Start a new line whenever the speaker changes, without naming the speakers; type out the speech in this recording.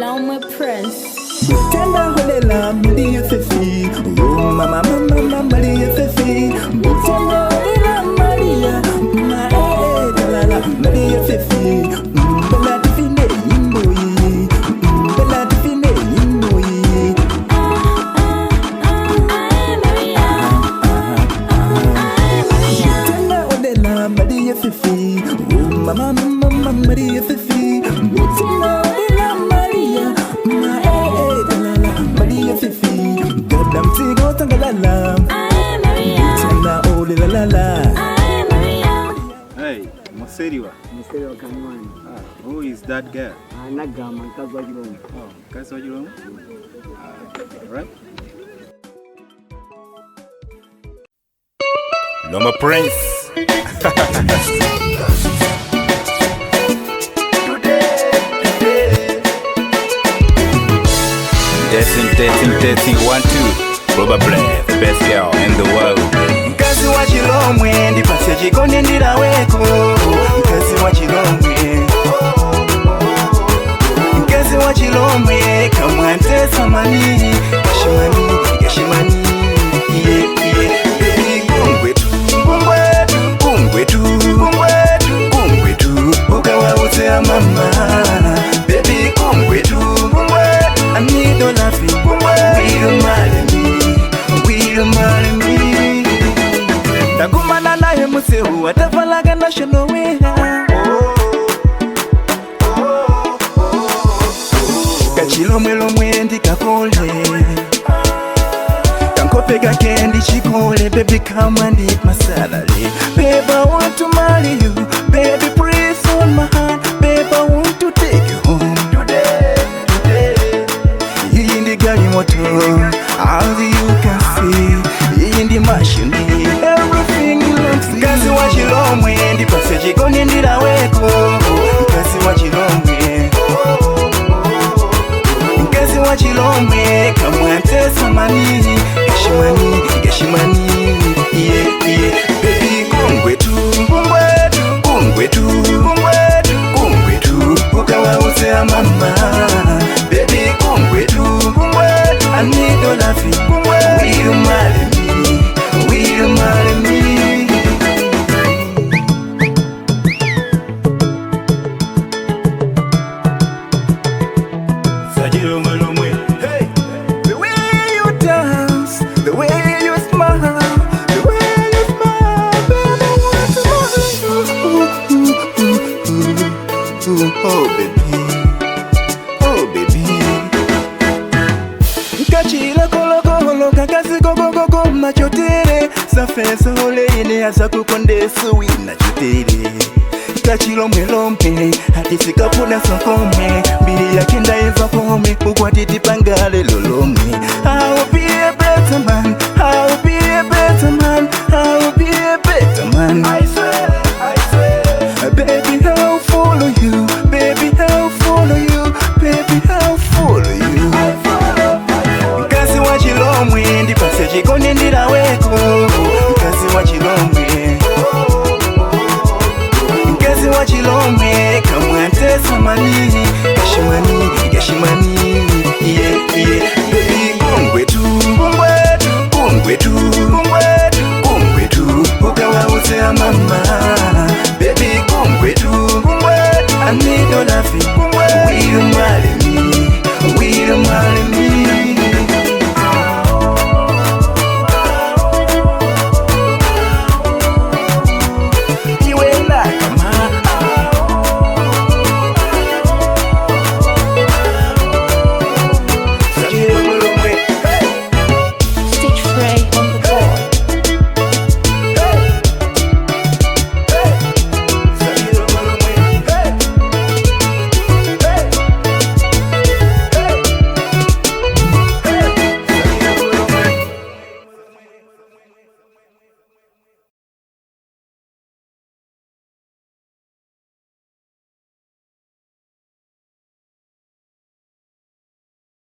Lomwe Prince.
Butenda holela Maria Fefi. Oh mama mama Maria Fefi. Butenda holela Maria. Ma eh la la Maria Fefi. Bella tifine imboyi. Bella tifine imboyi. Butenda holela Maria Fefi. Oh mama mama Maria Fefi. Butenda holela Maria. Ma eh la la Maria Fefi. Gadam tigo tangalala. Butenda holela la la.
Hey, Moseriwa.
Musere wa Kamwani.
Ah, who is that girl?
Anagama mkazi wa Chilombo.
Oh, mkazi wa Chilombo? Ah, all right.
Loma Prince. Testing, testing, testing, 1, 2. Probably the best girl in the world.
Mkazi wa Chilomwe ndipase chikondi ndilaweko. Mkazi wa Chilomwe, mkazi wa Chilomwe kamwantesa mani kashimani kashimani iye iye baby kungwetu kungwetu kungwetu kungwetu kungwetu ukawauze mama baby kungwetu kungwetu I need your love kungwetu will you marry me, will you marry me? Ndagumana naye musewu atavalaga national wear. Kachilomwelomwe ndikakole kankope kake ndichikole baby come and eat my salary. Babe, I want to marry you. Baby, please hold my hand. Babe, I want to take you home today, today. Iyi ndi galimoto, as you can see. Iyi ndi mashini, everything belongs to you. Mkazi wa Chilomwe ndipase chikondi ndilaweko. Mkazi wa Chilomwe, mkazi wa Chilomwe kamwantesa mani kashimani kashimani iye iye baby kungwetu kungwetu kungwetu kungwetu kungwetu ukawauze mama baby kungwetu kungwetu I need your love kungwetu will you marry me, will you marry me?
Sajilomwe. Hey.
The way you dance, the way you smile, the way you smile, baby, I want to marry you. Ooh, ooh, ooh, ooh, ooh, oh baby, oh baby. Kachila kolokolo kakazi kokokoko machotere safesa oleine azakukondesu wina chotere kachilomwelomwe atisikapuna sokomwe mbili yake ndaimva pomwe ukwatitipangale lolomwe. I'll be a better man, I'll be a better man, I'll be a better man. I swear, I swear. Baby, I'll follow you. Baby, I'll follow you. Baby, I'll follow you. Mkazi wa Chilomwe ndipase chikondi ndilaweko. Mkazi wa Chilomwe, mkazi wa Chilomwe kamwantesa mani kashimani kashimani iye iye baby kungwetu kungwetu kungwetu kungwetu kungwetu ukawauze mama baby kungwetu kungwetu I need your love kungwetu.